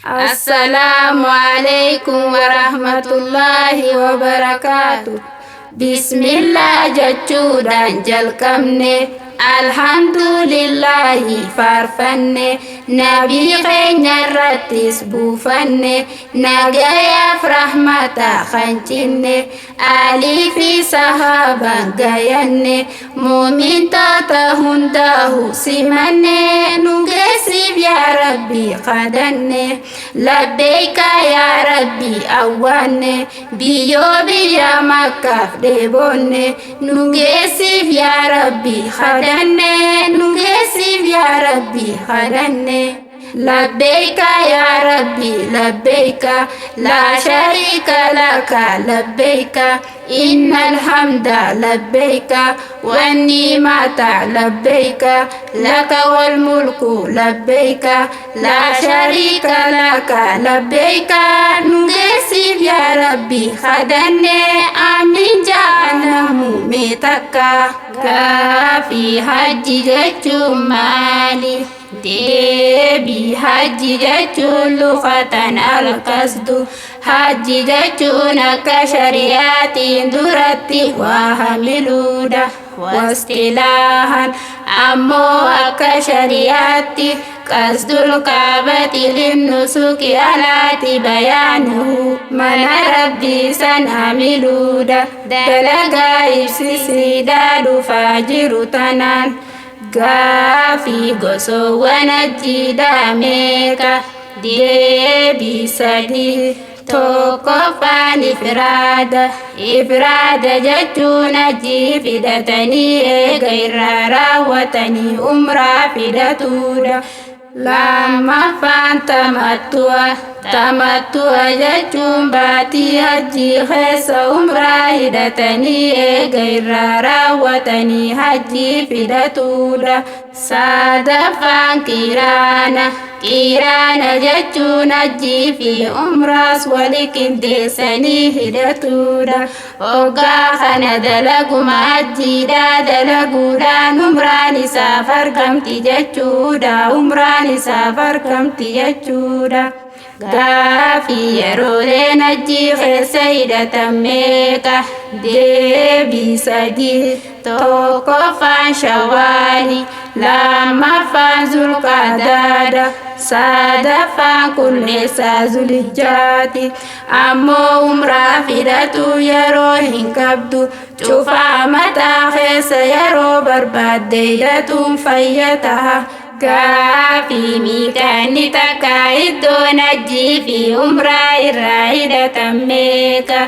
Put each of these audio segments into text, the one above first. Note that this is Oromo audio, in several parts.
Assalaamu alaikum warahmatullaahi wabarakaatu. Bismillah jechuudhaan jalqabne, alhamdulillaahi faarfanne, nabii keenya irrattis buufanne, nagayaaf rahmata kan cinne, alii fi sahaabaan gayanne, muumintoota hundaahu simanne, nu geessiif yaa Rabbi kadhanne, labbeeyka yaa Rabbi awwaanne, biyyoo biyya Makkaaf dheebonne, nu geessiif yaa Rabbi kadhanne, nu geessiif yaa Rabbi kadhanne. Labbeeyka yaa Rabbi labbeeyka, laa shariika laka labbeeyka, innal hamda labbeeyka, wanni'mata labbeeyka, laka wal mulku labbeeyka, laa shariika laka labbeeyka, nu geessiif yaa Rabbi kadhanne, amiin jaanamu mee takka. Gaafii hajji jechuun maali? Deebii hajji jechuun luqatan alqasdu. Hajji jechuun akka shari'aatiin duratti waa hamiluudha. Wastilaahan ammoo akka shari'aatti qasdul kaabati linnusuki alaati bayaanuhu, mana Rabbii san hamiluudha. Dalagaa ibsisiidhaa dhufaa jiru tanaan. Gaafii gosoowwan hajjiidhaa meeqa? Deebii sadii. Tokkoffaan ifraada. Ifraada jechuun hajjii fidatanii eega irraa raawwatanii umraa fidatuudha. Lammaffaan tamattu'a. Tamattu'a jechuun baatii hajjii keessa umraa hidhatanii eega irraa raawwatanii hajjii fidatuudha. Sadaffaan qiraana. Qiraana jechuun hajjii fi umraas wali qindeessanii hidhatuudha. Hoggaa kana dalaguma hajjiidhaa dalaguudhaan umraan isaaf argamti jechuudha. Umraan isaaf argamti jechuudha. Gaafii yerooleen hajjii keessa hidhatan meeqa? Deebii sadii. Tokkoffaan Shawaali, lammaffaan Zulqaadaadha, sadaffaan Kulleessaa Zulijjaati. Ammoo umraa fidhatu yeroo hin qabdu. Cufaa mataa keessa yeroo barbaadde hidhatuun fayya taha. Gaafii miiqaanni takka iddoon hajjii fi umraa irraa hidhatan meeqa?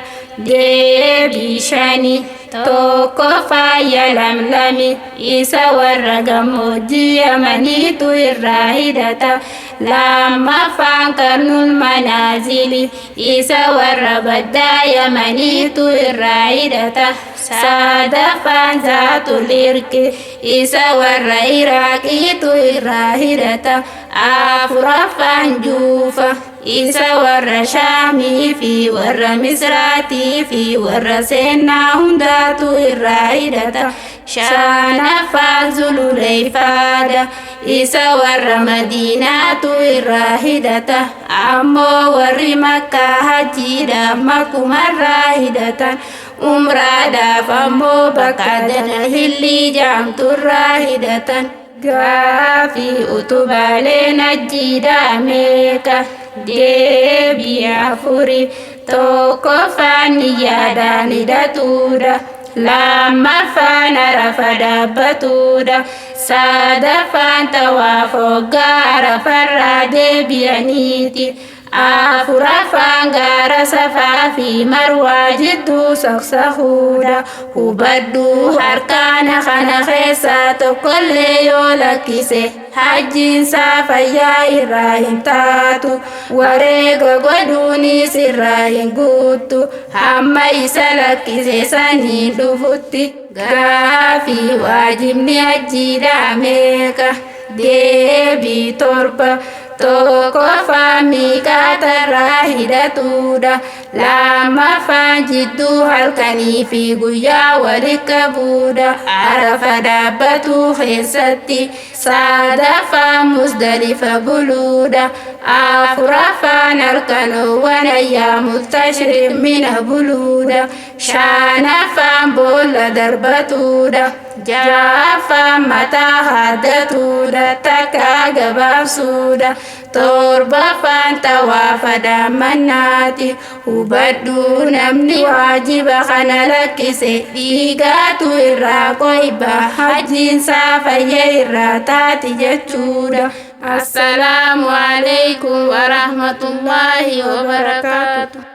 Deebii shani. Tokkoffaa Yalamlami, isa warra gammoojjii Yamaniitu irraa hidhata. Lammaffaan Qarnul Manaazili, isa warra baddaa Yamaniitu irraa hidhata. Sadaffaan Zaatul Irqi, isa warra Iraaqiitu irraa hidhata. Afuraffaan Juufa, isa warra Shaamii fi warra Misraatii fi warra Seennaa hundaatu irraa hidhata. Shanaffaan Zululeyfaadha, isa warra Madiinaatu irraa hidhata. Ammoo warri Makkaa hajjiidhaaf makkumarraa hidhatan. Umraadhaaf ammoo bakka dana hillii jaamturraa hidhatan. Gaafii utubaaleen hajjiidhaa meeqa? Deebii afuri. Tokkoffaan niyyaadhaan hidhatuudha. Lammaffaan Arafa dhaabbatuudha. Sadaffaan xawaaf hoggaa Arafarraa deebi'aniiti. Afuraffaan gaara Safaa fi Marwaa jidduu saqsaquudha. Hubadhu, harkaana kana keessaa tokkollee yoo lakkise hajjiinsaa fayyaa irraa hin taatu. Wareega godhuunis irraa hin guuttu hamma isa lakkise saniin dhufutti. Gaafii waajibni hajjiidhaa meeqa? Deebii torba. Tokkoffaan miiqaatarraa hidhatuudha. Lammaffaan jidduu halkanii fi guyyaa wali qabuudha. Arafa dhaabbatuu keessatti. Sadaffaan Musdalifa buluudha. Afuraffaan Afraffaan halkanoowwan ayyaamu tashriiq mina buluudha. Shanaffaan boolla darbatuudha. Ja'affaan mataa haaddatuudha, takkaa gabaabsuudha. Torbaffaan xawaafa daammannaati. Hubadhuu, namni waajiba kana lakkise dhiigaatu irraa qoyba, hajjiinsaa fayya irraa taati jechuudha. Assalaamu alaikum warahmatullaahi wabarakaatu.